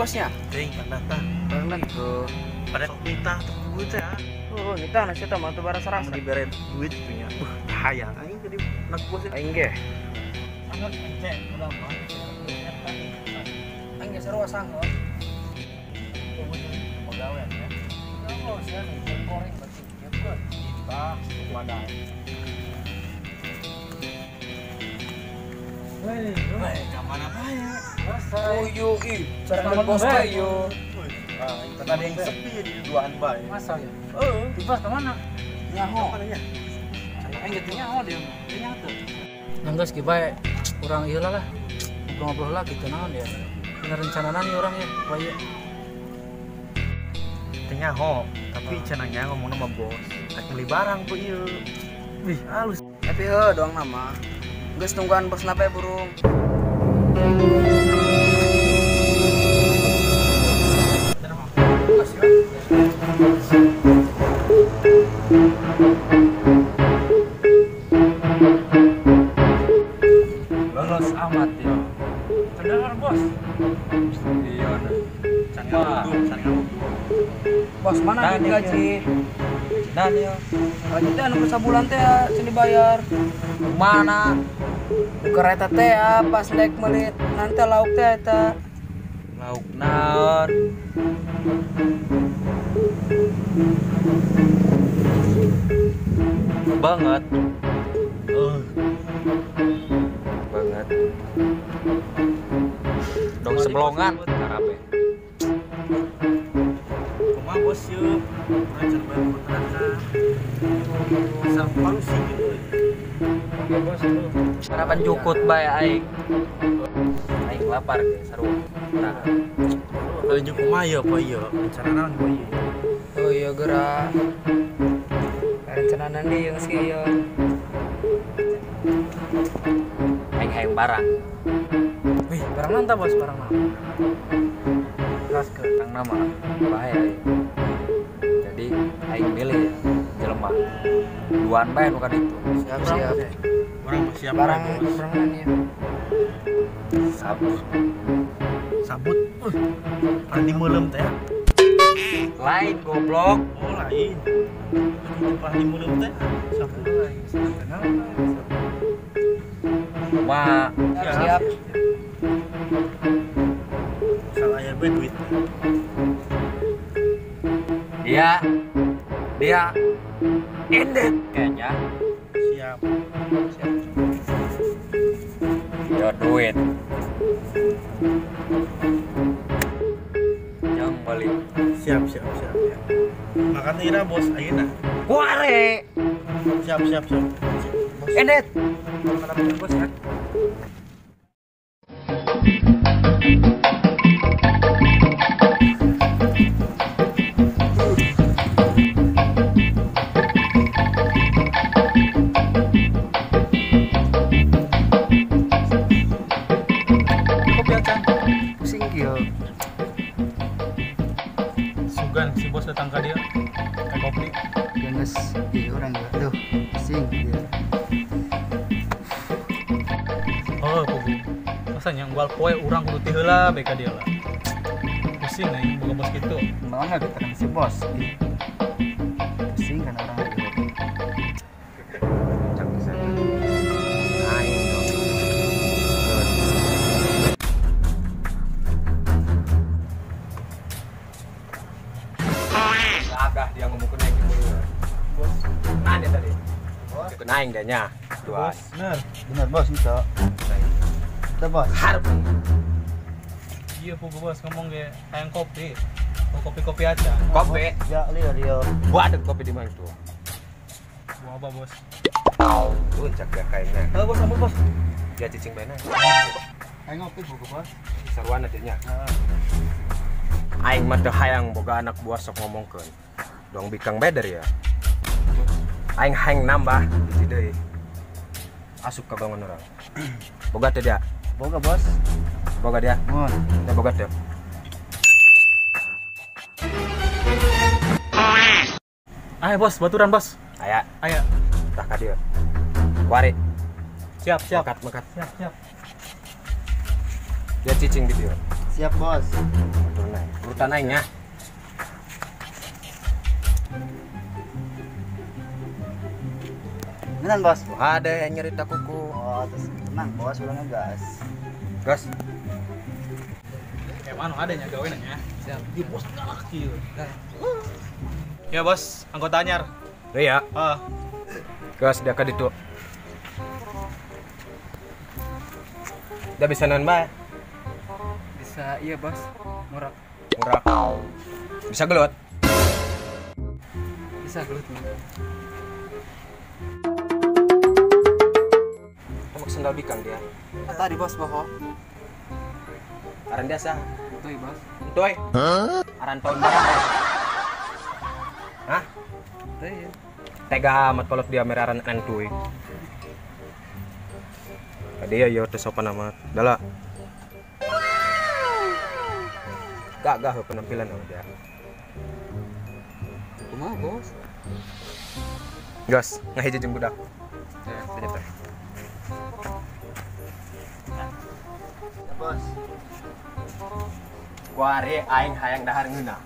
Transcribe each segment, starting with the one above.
bosnya? Teuing tanda. Barang tuh. Pada sok nitah tuh duit ya. Oh, nitah nasi teh mah teu barasa-rasa. Dibere duit gitu nya. Hayang aing jadi anak bos. Aing ge. Sangat cek udah mah. Aing ge sarua sangot. Pegawai ya. Oh, sia goreng berarti ya bukan. Kita wadah. Weh, ka mana bae? Oh yo ih, cara bos teh yo. Ah, ada yang sepi di duaan bae. Masa ya? Heeh. Bos kemana? Nyaho. Aing ge teu nyaho dia. Teu nyaho teu. Yang geus ki bae urang ieu lah. Ngobrol-ngobrol lah gitu naon ya. Dina rencanana nih urang ya, bae. Teu nyaho, tapi cenah ngomongna sama bos. Rek meuli barang tuh ieu. Wih, halus. Tapi heuh doang nama. Geus tungguan bos nape burung. Lolos amat ya. Terdengar bos. Iya nah. Bos mana duit gaji? Daniel. Gaji teh anu sabulan teh can dibayar. Mana? Kereta teh ya pas naik melit nanti lauk teh eta. Lauk naon? Banget. Banget. Dong sebelongan karabe. Kumaha bos yeuh? Urang bayar kontrakan. Asal palusing gitu. Oke bos itu. Harapan jukut bae aing. Aing lapar ge seru. Nah. Kalau jeung kumaha ieu apa ieu? Rencana naon poe ieu? Oh iya geura. Rencana deui yang si ieu. Aing hayang barang. Wih, barang naon tah bos, barang naon? Keras ke barang nama bahaya aing. Jadi aing milih ya jelema. Duaan bae nu ka ditu. Siap siap. Orang siap barang barang ya. Sabut. Sabut. Andi meuleum teh. Lain goblok. Oh, lain. Itu andi meuleum teh. Sabut lain. Ma, siap. Siap. Salah aya bae duit. Dia dia endet kayaknya. Siap. Siap. Dia duit. Jangan balik. Siap, siap, siap, siap. Makan ira bos ayeuna. Kuare. Siap, siap, siap. Bos. Endet. Makan bos ya. Kopi acan. Pusing kieu. Sugan si bos datang ke dia. Kayak kopi. Geus ieu urang ge. Duh, pusing dia. Oh, kugu. Masa yang gual poe urang kudu ti heula bae ka dia lah. Pusing aing boga bos kitu. Malah enggak gitu si bos. Pusing kan orang itu. Cak bisa. Aing dong. Agah dia ngomongkeun aing dulu. Bos. Nah dia tadi. Bos. Aing dah nya. Dua. Bener. Bener bos itu. Itu bos. Harap. Iya pugu bos ngomong ge hayang kopi. Mau kopi-kopi aja. Kopi. Ya liar liar. Waduh kopi di mana tuh? Buah apa bos? Puncak ya kayaknya. Halo bos, ampun bos. Dia cicing bena. Hayang ngopi pugu bos. Seruan aja nya. Aing mah teu hayang boga anak buah sok ngomongkeun. Dong bikang beder ya. Aing hayang nambah hiji deui. Asup ka bangun urang. Boga teu dia? Boga bos. Boga dia? Mun. Ya boga teu. Ayo bos, baturan bos. Aya. Aya. Tah ka dieu. Kuari. Siap, siap. Mekat, mekat. Siap, siap. Dia cicing di dieu. Siap, Bos. Urutan aing ya. Beneran, Bos? Ada yang nyerita kuku. Oh, terus tenang, Bos, ulang gas. Gas. Kayak mana ada nya gawe nanya. Siap. Di bos galak kieu. Ya, Bos, anggota anyar. Iya. Heeh. Gas dia ka ditu. Dia bisa naon bae? Bisa iya, Bos. Murak. Murak. Bisa gelut? Bisa gelut. Kamu sendal bikang dia. Tadi Bos boho. Aran dia sah. Entoy, Bos. Entoy? Hah? Aran tahun berapa? Hah? Entoy ya. Tega amat kalau dia meraran entoy. Tadi ya yo teh sopan amat. Dah lah. Gagah penampilan sama dia. Kumaha, Bos? Gas, ngahiji jeung budak. Ya, tanya teh. Ya, Bos. Kuari aing hayang dahar ngeunah.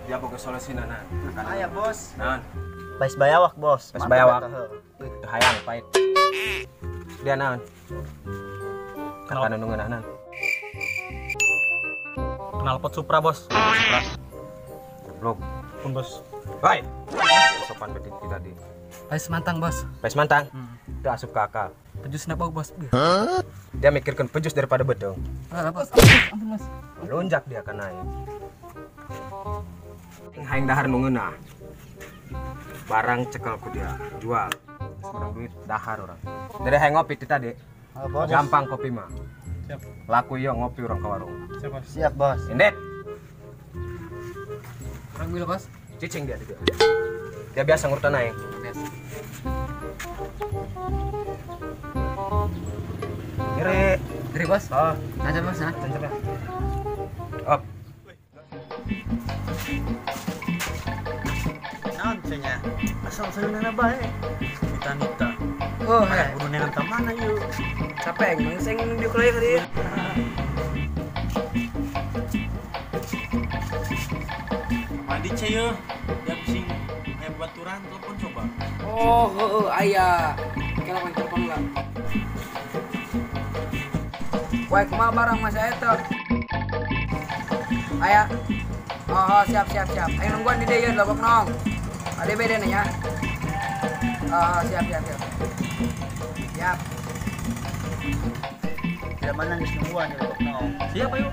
Dia boga solusina na. Aya, Bos. Naon? Pais bayawak, Bos. Pais bayawak. Teu hayang pait. Dia naon? Kana nu ngeunahna. Knalpot Supra, Bos. Supra. Goblok. Pun, Bos. Hoi. Sopan beti tadi. Pais mantang, Bos. Pais mantang? Teu asup ka akal. Pejus na bau, Bos. Huh? Dia mikirkan pejus daripada bedong. Ah, Bos. Ampun, Bos. Lonjak dia kana aing. Hayang dahar nu ngeunah. Barang cekel ku dia, jual. Semenang duit dahar orang. Dari hayang ngopi ti tadi. Oh, Bos. Gampang kopi mah. Siap. Laku ieu ngopi urang ka warung. Siap, Bos. Siap, Bos. Indet. Urang bila, Bos. Cicing dia juga. Dia biasa ngurutan aing. Biasa. Nyeri. Nyeri, Bos. Oh. Tancap, Bos, nah. Tancap ya. Op. Naon cenah? Asal seunana bae. Nita-nita. Oh, heh. Kudu neangan ka mana yeuh? Capek aing sing diuk lagi tadi. Mandi ce yeuh. Dia bising aya baturan telepon coba. Oh, heeh, aya. Kela pan telepon lah. Wah, kumaha barang mas eta? Aya. Oh, siap siap siap. Ayo nungguan di dieu lobok nong. Ade beda nih ya. Oh, siap siap siap. Siap. Tidak mana geus nungguan di lobok nong. Siap ayo.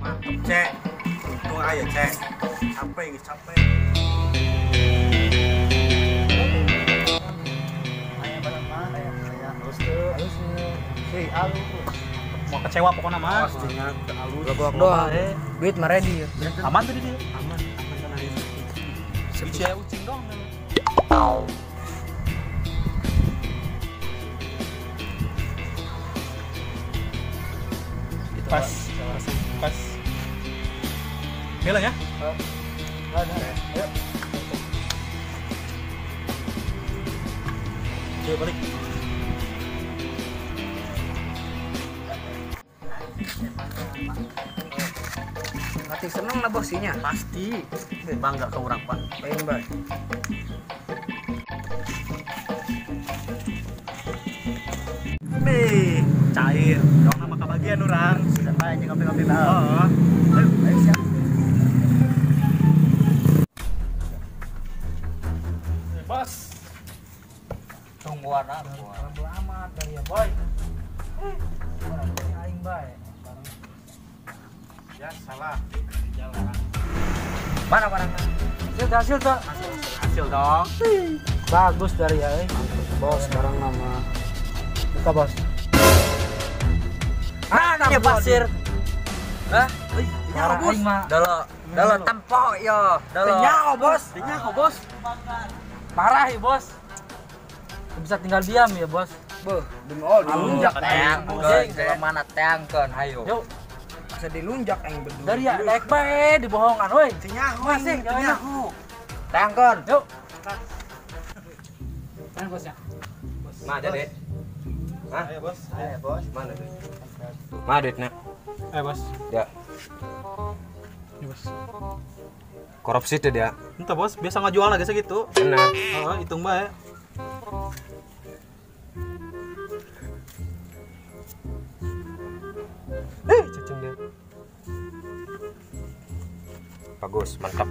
Mantep, Cek. Untung aya, Cek. Capek geus capek. Aya barang mah, aya halus teu, halus. Sih, alus. Mau kecewa pokoknya mah. Pastinya alus. Lobok doang. Duit mah ready ya. Aman tuh dia. Aman, aman kan hari ini. Ucing ucing dong. Pas, pas. Bela ya? Ada. Ayo. Coba balik. Pasti seneng lah bosnya. Pasti. Bangga ke orang, Pak. Lain bae. Bih, cair. Dong nama kebagian orang. Sudah bae jeung ngopi-ngopi bae. Heeh. Ayo, ayo siap. Bos. Tungguan aku. Amat dari ya, boy. Orang aing bae. Ya salah di jalan. Mana barangnya? Hasil tuh. Hasil dong. Bagus dari ya, eh. Bos, barang nama. Buka, Bos. Ah, ya pasir. Hah? Nyaho, Bos. Dolo, dolo tempo yo. Dolo. Nyaho, Bos. Nyaho, Bos. Parah ya, Bos. Bisa tinggal diam ya, Bos. Beuh, demi all dilunjak Teangkeun, kalau mana teangkeun hayo. Yuk. Asa dilunjak aing berdua. Dari ya daek bae dibohongan woi. Nyaho, Masih, nyaho. Tangkon. Yuk. Mana bosnya? Mana deh? Hah? Ayo bos. Ayo bos. Mana deh? Mana duitnya? Ayo bos. Ya. Ini bos. Korupsi itu dia. Entah bos, biasa ngajual lagi segitu. Benar. Oh, hitung bae. Cacing dia. Bagus, mantap.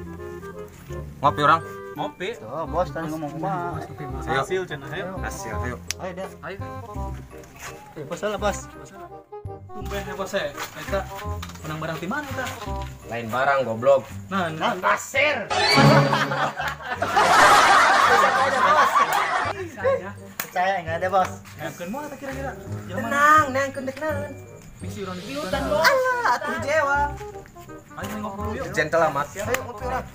Ngopi orang? Ngopi. Tuh, bos tadi ngomong kumaha. Hasil cenah ayo. Hasil, ayo. Ayo deh. Ayo. Bos lah, bos. Tumben ya bos ya. Eta menang barang di mana eta? Lain barang goblok. Nah, pasir. Percaya enggak ada, bos. Nangkeun moal eta kira-kira. Tenang, nangkeun dek naon. Misi urang di hutan, bos. Alah, atuh jewa. Ayo ngopi yuk. Gentle amat. Ayo ngopi orang.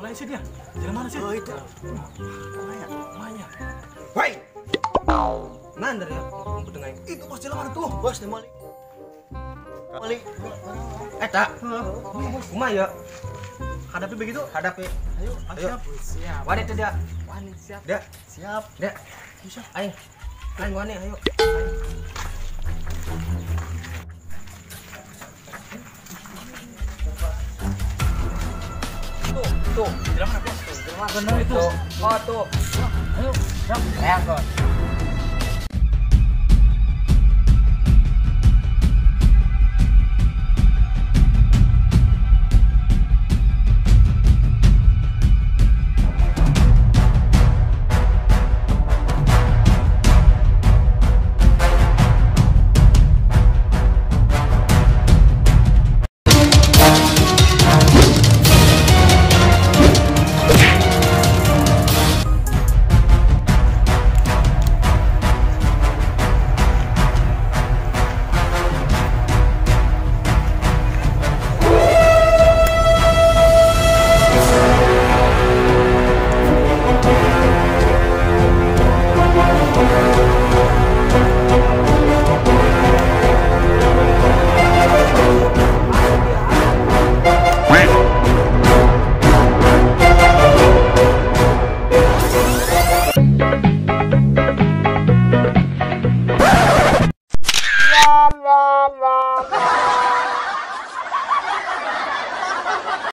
Mulai sih dia. Jalan mana sih? Oh itu. Mana? Woi. Nandar ya, ngumpet dengan itu bos jalan mana tuh? Bos di mali. Mali. Eta. Kumaha ya? Hadapi begitu? Hadapi. Ayo, ayo. Siap. Wani teh dia. Wani siap. Dia. Siap. Dia. Bisa. Aing. Aing wani ayo. Tuh, tuh. Jalan mana bos? Jalan mana? Bener itu. Oh, tuh. Ayo, siap. Ayo,